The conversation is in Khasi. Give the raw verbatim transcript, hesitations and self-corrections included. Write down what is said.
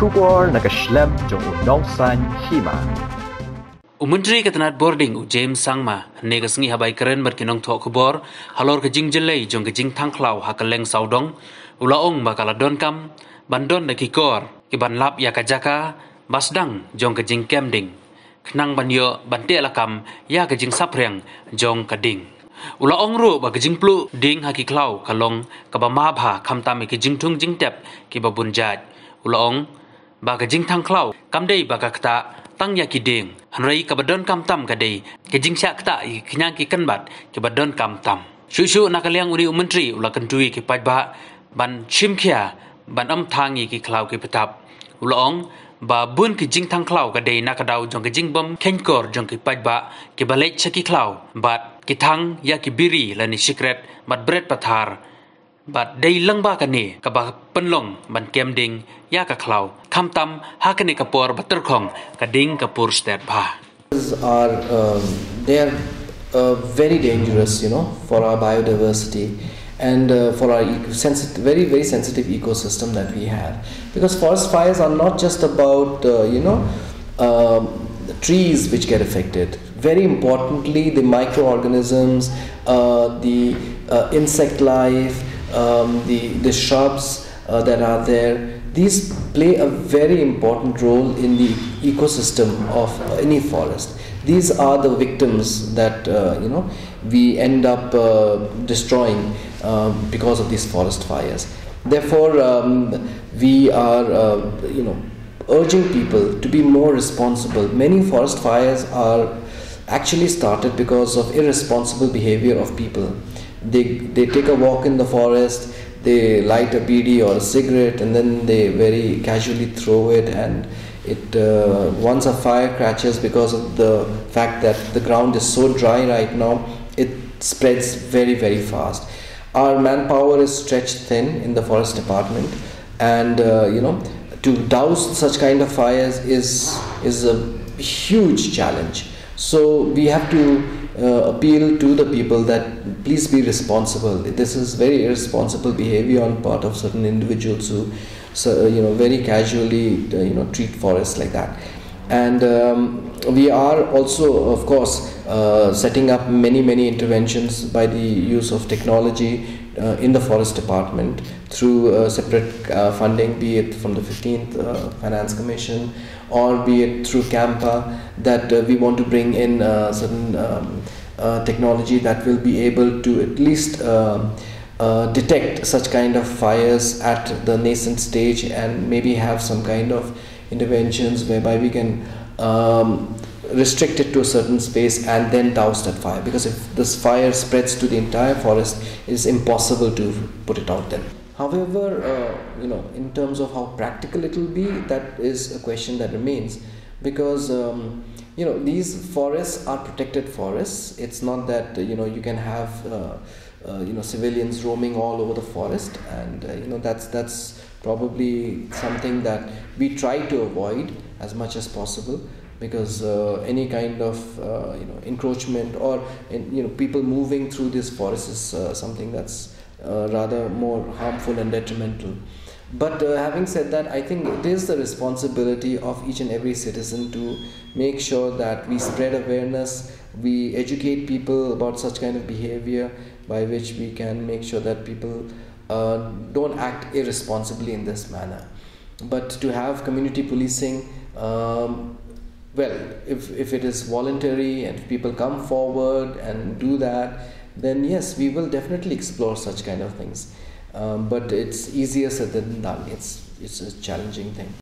Khubor na ka shlem jong u Nongsaiñ Hima. U Myntri ka tnat bording u James Sangma, ne ka sngi haba kren bad ki nongthoh khubor halor ka jingjyllei jong ka jingthang khlaw ha ka leng sawdong, u la ong ba ka la donkam ban don da ki kor ki ban lap ïa ka jaka ba sdang jong ka jingkem ding, khnang ban ïoh ban teh lakam ïa ka jingsaphriang jong ka ding. U la ong ruh ba ka jingpluh ding ha ki khlaw ka long kaba ma bha khamtam ïa ki jingthung jingtep kiba bun jait. U la ong ba ka jingthang khlaw kam dei ba ka ktah tang ïa ki ding, hynrei kaba donkam tam ka dei ka jingshah ktah ïa ki khñiang ki kynbat kiba donkam tam. Shuh shuh na ka liang une u myntri u la kyntu ïa ki paidbah ban shim khia ban ym thang ïa ki khlaw ki btap. U la ong ba bun ki jingthang khlaw ka dei na ka daw jong ka jingbym kheiñkor jong ki paidbah kiba leit sha ki khlaw bad ki thang ïa ki biri lane sikret bad bret pathar. Bad dei lyngba kane kaba pynlong ban kem ding ïa ka khlaw, khamtam ha kane ka por ba tyrkhong ka ding ka pur stet bha. Are um, they are uh, very dangerous, you know, for our biodiversity and uh, for our eco- sensit- very very sensitive ecosystem that we have. Because forest fires are not just about uh, you know um, trees which get affected. Very importantly, the microorganisms, uh, the uh, insect life, um, the the shrubs uh, that are there. These play a very important role in the ecosystem of any forest. These are the victims that uh, you know we end up uh, destroying uh, because of these forest fires. Therefore, um, we are uh, you know urging people to be more responsible. Many forest fires are actually started because of irresponsible behavior of people. They they take a walk in the forest, they light a bidi or a cigarette, and then they very casually throw it. And it uh, once a fire catches, because of the fact that the ground is so dry right now, it spreads very very fast. Our manpower is stretched thin in the forest department, and uh, you know to douse such kind of fires is is a huge challenge. So we have to uh, appeal to the people that please be responsible. This is very irresponsible behavior on part of certain individuals who, so, uh, you know, very casually, uh, you know, treat forests like that. And um, we are also, of course, uh, setting up many many interventions by the use of technology uh, in the forest department through uh, separate uh, funding, be it from the fifteenth uh, Finance Commission or be it through CAMPA, that uh, we want to bring in uh, certain um, uh, technology that will be able to at least um, uh, detect such kind of fires at the nascent stage and maybe have some kind of interventions whereby we can um, restrict it to a certain space and then douse that fire, because if this fire spreads to the entire forest, it's impossible to put it out then. However, uh, you know, in terms of how practical it will be, that is a question that remains, because um, you know these forests are protected forests. It's not that uh, you know you can have uh, uh, you know civilians roaming all over the forest, and uh, you know that's that's probably something that we try to avoid as much as possible, because uh, any kind of uh, you know encroachment or in, you know people moving through this forest is uh, something that's uh, rather more harmful and detrimental. But uh, having said that, I think it is the responsibility of each and every citizen to make sure that we spread awareness, we educate people about such kind of behavior, by which we can make sure that people uh, don't act irresponsibly in this manner. But to have community policing, um, well, if, if it is voluntary and if people come forward and do that, then yes, we will definitely explore such kind of things. Um, but it's easier said than done. It's, it's a challenging thing.